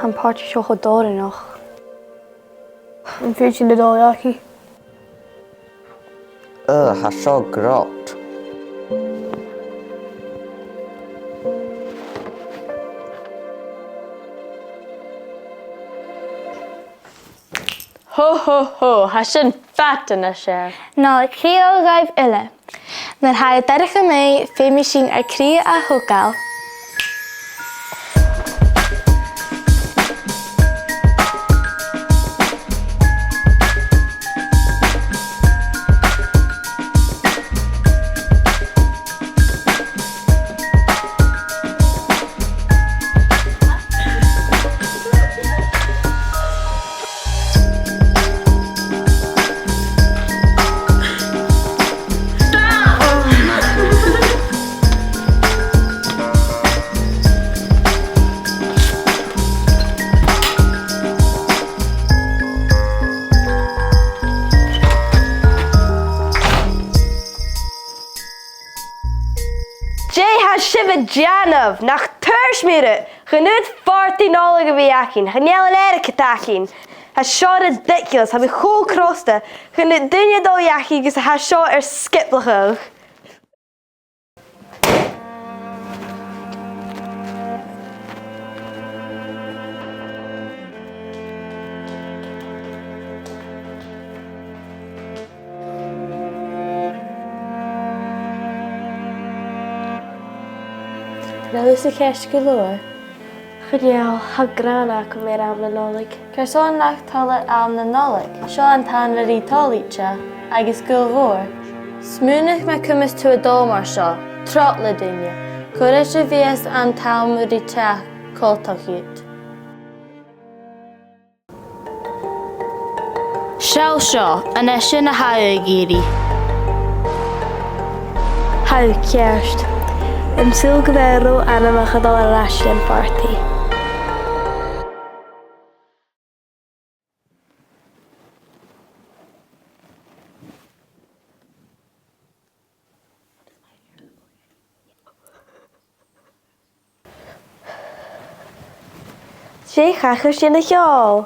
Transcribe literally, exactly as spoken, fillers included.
Am pàrtaidh seo cho dòrainneach. Am faod sinn a dhol dhachaigh? Ugh, tha seo grod. Ho, ho, ho, tha sin fada nas fheàrr. Nollaig Chridheil dhuibh uile. Nuair a tha e a' dòrtadh a-mach, feumaidh sinn ar cridhe a thogail. Dè tha sibh a' dèanamh? Nach tuirt mi riut gun urrainn pàrtaidh Nollaig a bhith againn? Chan eil an airgead againn. Tha seo ridiculous, tha mi cho crosta. Chan urrainn duine a dhol dhachaigh agus tha seo air sgioblachadh. A bheil thusa ceart gu leòr? Chan eil, tha gràin agam air àm na Nollaig. Carson nach toil leat àm na Nollaig? Seo an t-àm ri toileachas agus gaol mhòr. Smaoinich mu coimeas tu a' dol mar seo, trobhad le daoine. Cò ris a bhios an t-àm ri teachd coltach dhut? Seall seo, an e sin a tha thu ag iarraidh? Tha thu ceart. An saoil gu bheil rud annasach a' dol air ais dhan phàrtaidh? Dè chanas sinn a sheòl?